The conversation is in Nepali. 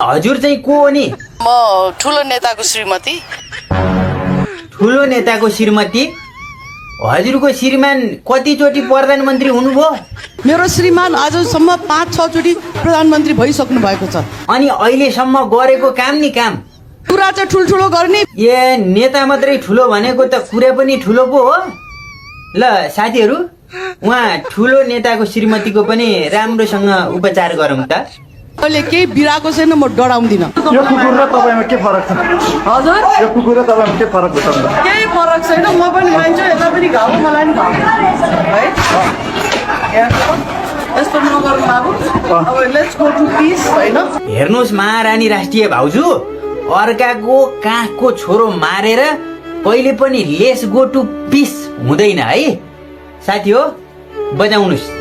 हजुर चाहिँ को हो नि? म ठुलो नेताको श्रीमती। ठुलो नेताको श्रीमती? हजुरको श्रीमान कतिचोटि प्रधानमन्त्री हुनुभयो? मेरो श्रीमान आजसम्म 5-6 चोटि प्रधानमन्त्री भइसक्नु भएको छ। अनि अहिलेसम्म गरेको काम नि काम? कुरा चाहिँ ठुल्ठुलो गर्ने। ए नेता मात्रै ठुलो भनेको त कुरा पनि ठुलो पो हो। ल साथीहरू, उहाँ ठुलो नेताको श्रीमतीको पनि राम्रोसँग उपचार गरौँ त। अहिले केही बिराको छैन, म डराउँदिन। यो कुकुर र तपाईमा के फरक छ? हजुर यो कुकुर र तपाईमा के फरक छ? केही फरक छैन, म पनि लान्छु, यता पनि घाउ मलाई पनि घाउ है। यस्तो नगर्नु बाबु। अब लेट्स गो टु पीस हैन। हेर्नुहोस् महारानी राष्ट्रिय भाउजू, अर्काको काखको छोरो मारेर कहिले पनि लेट्स गो टु पीस हुँदैन है। साथी हो, बजाउनुहोस्।